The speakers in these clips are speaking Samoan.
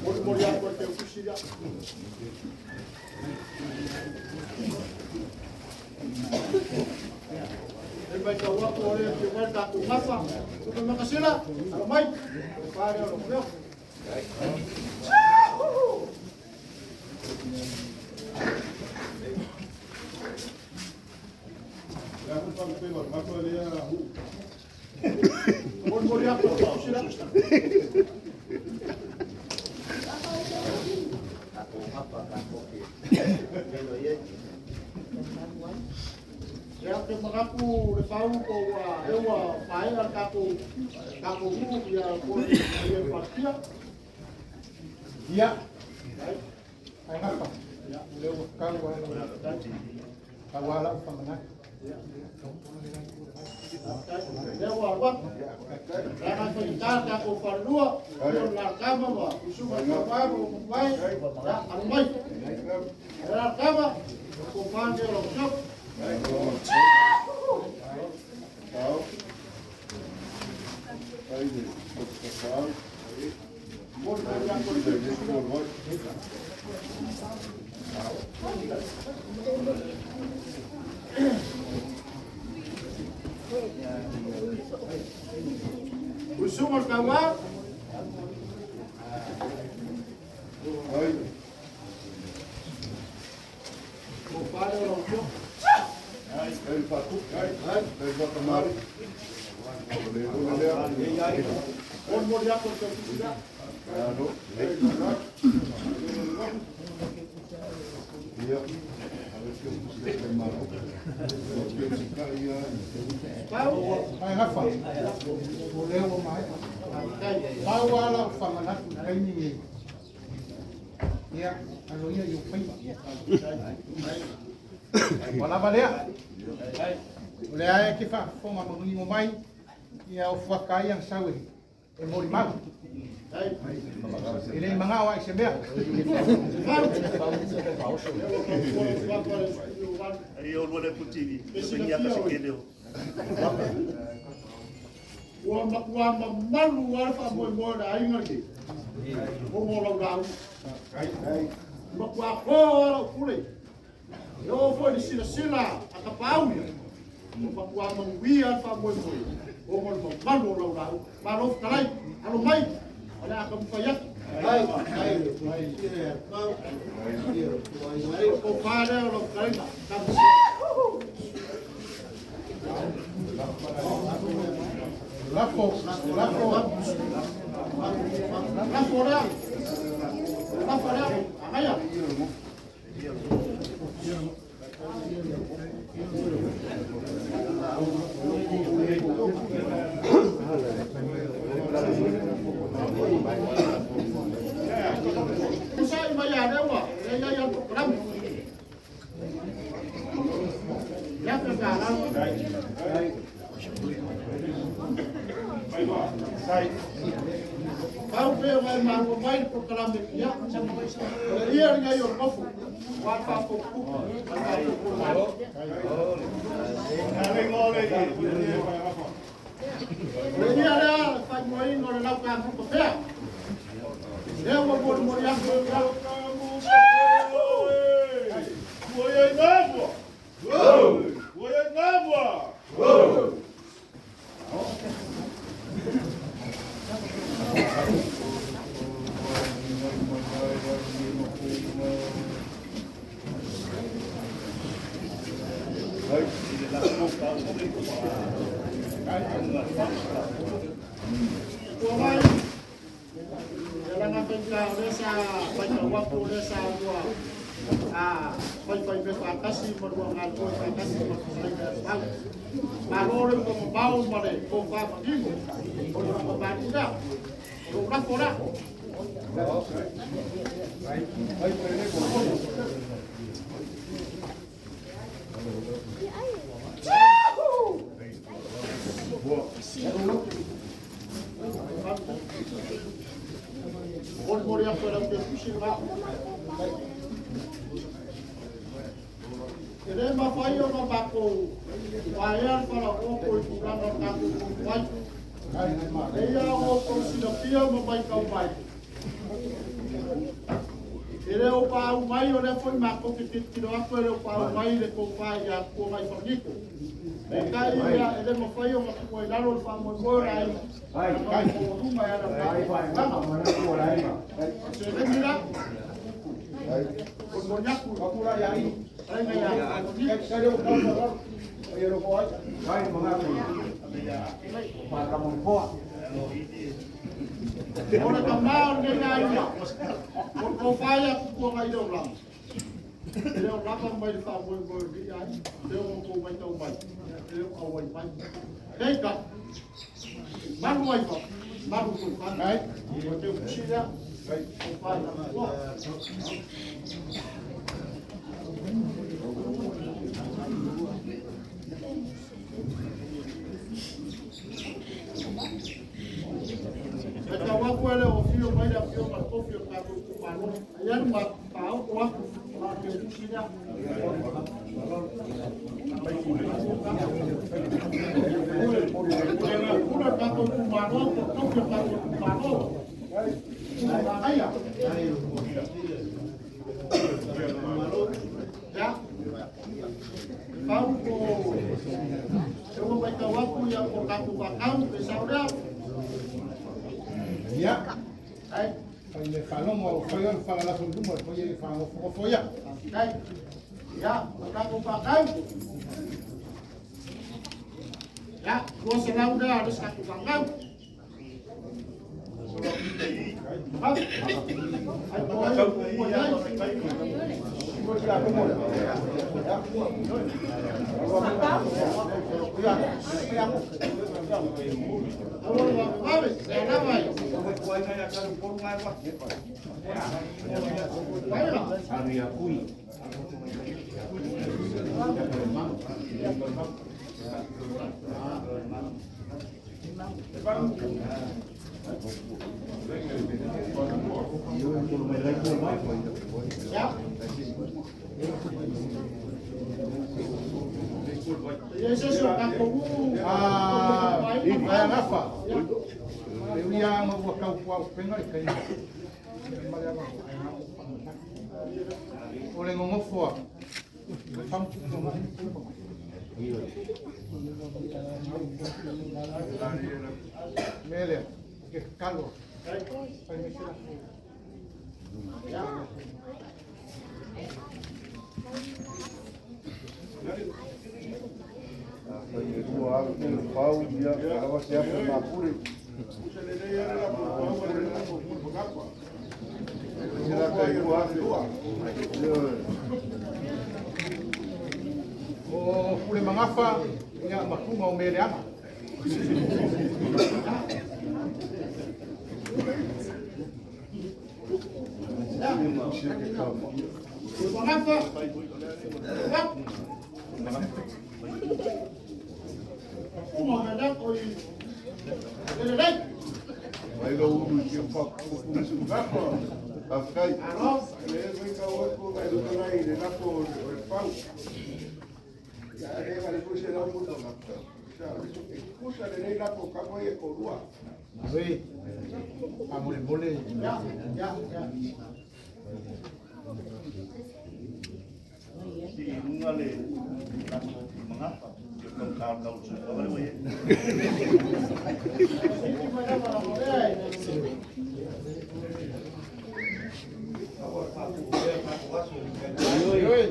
Molimoli atu ai te utusi lea. E mai tau atu o lea te wai tātou gafa. Tupe makasila, alo mai. O pare o lo meo. Molimoli atu o te utusi lea. Ia te manatu le pau po ua e ua maea le tatou nuu ia po le ia patia. Ia, ai gafa. O lea ua tau ala tau ala o whamanatu. Lea ua alu atu. Lana foi ta tatou falelua, ia o la kama ma usuga ka mai ma mai, ia alu mai. La kama, ko pande o lo shop. Mo le ya ko le. Usuga ka wa, ko pande o lo shop. Mo mo ya ko te utusi lea. Pau, Ai gafa. O lea ua maea. Pau ala o whamanatu i taimi nei. Ia, alo ia i o whaiva. Ua lava lea. O lea e ke whaafonga manungo mai, ia o fuaka ai ang sau e e mori mau. E le mangao ai se mea. Ai o lua le putini. Pe ka se kele o. Ua matua mamalu lava le faamoemoe o le aiga lenei o mo lau lauga. Matua ko lava lau pule. E oo foi i le silasila a tapaau ia. Ua matua manuia le faamoemoe o mo le mamalu o lau lauga. Malo fetalai, alo mai, o le a taumafai atu. O pā lea o lau fetalaiga. Lafo, lafo. Lafo lea. Lafo lea. Agaia. Usa i mai a lea ua, le ia ia programu. Ia pe ka la. Pau pe mai malu mai le programu ia. O le ia le ngai o kofu. Wa pa ko ku. O le ia lea fai moi no le lau ka mu ko pea. Lea ua moli moli atu e lau. Ua mai. Ia langa penka o le sa fai ka wapu o le sa ua a fai fai me whakasi ma rua ngā toi whakasi ma whai ka pau. Malo le ua mabau ma le ko wha manino. O le ua mabau lea. O le lafo lea. Mori mori atu e lau te pusi le vao. E le le mafai ona matou vaea le falaooto i tulaga o le tatou tumai. E ia o tou silafia ma matau mai. E le o paau mai o lea foi matou te tilotilo atu e le o paau mai le tofa ia Tuanaifaniko. Peitai ia e le mafai ona tuua i lalo le faamoemoe o le aiga. Ai, maualuga e ala i le seleni la. Molimoli atu. Aiga ia Tuanaifaniko. O le tamā o lenei aiga, o le tofa ia Tutuagaileolama. E le o lava mai le faamoemoe o lenei aiga, e o tou matau mai, e le o auai mai. Peitai, malu ai fa, malu foi fana. O te usi lea, tofa ia Tutua. E tau atu e le o fio mai le afioga i le tofi o le tatou itumalo. Ai alu ma paoto atu, ma te usi lea. Pule le tatou itumalo, po o tofi o le tatou itumalo. Pule manaia. Ia. Pau po e ua matau atu ia po tatou vatau, pe sao lea. Ia, Ai, fai le faalogo au fai o le falalafo i luma foi e faagofogofoia. Ai. Ia, o tatou vatau. Ia, 200 lea, le tatou vatau. Ai, po ai, po ai. Aua le vave, e lava ai. Vai la. Ia. Ia se se o tatou Ah, ai agafa. Le ui a ma ua kau pua upenga i kai. Ma le aga ai nga o pa. O le ngongofoa. Le famu tu no mai. Mele, ke kalo. Fai me sila. O pule mangafa, ia mapunga o mele ama. Mangafa. Uma mele ko i. Le le. Alo. Oi. A mole mole. Ya, ya, ya. Si lunga le lako mangafa. Ke kau kau kau su ka wale wae. Siki mai lava la morea e. Oi.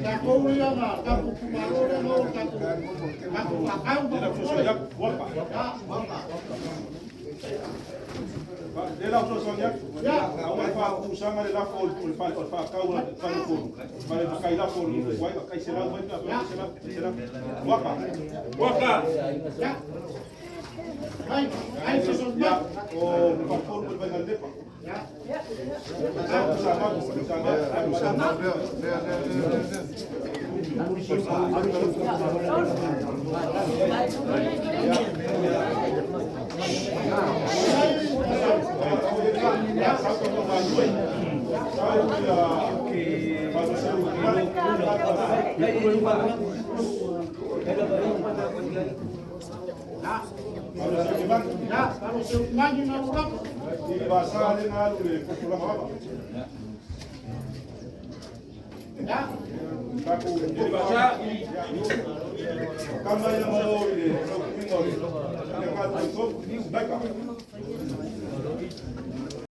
Tatou ia na tatou kumalo le no tatou tatou whakau ma Le la sosonia. Ya, o fa usanga le la fo o fa o fa kau fa le ko. Fa le kai la fo wai kai sela wai ka sela sela. Waka. Waka. Ya. Ai, ai sosonia. Ya, o fa fo o fa le pa. Kama